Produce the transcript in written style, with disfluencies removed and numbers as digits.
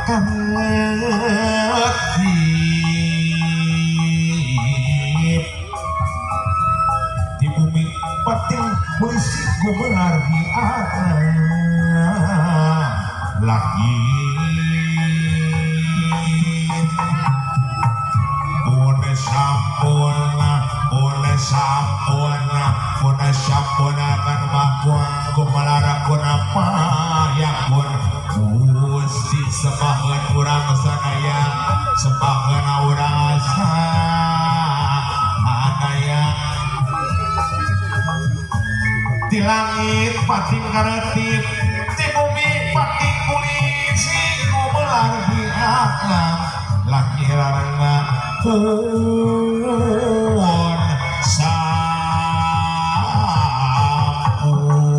Karetip di bumi pating polisi gumelar di alam langit. Pun sampurna, pun sampurna, pun sampurna kan makuan gumelar kuna payakun. Gusti sembahan urang sadaya, sembahan urang sadaya. Di langit pating karetip, di bumi pating polisi gumelar di alam langit.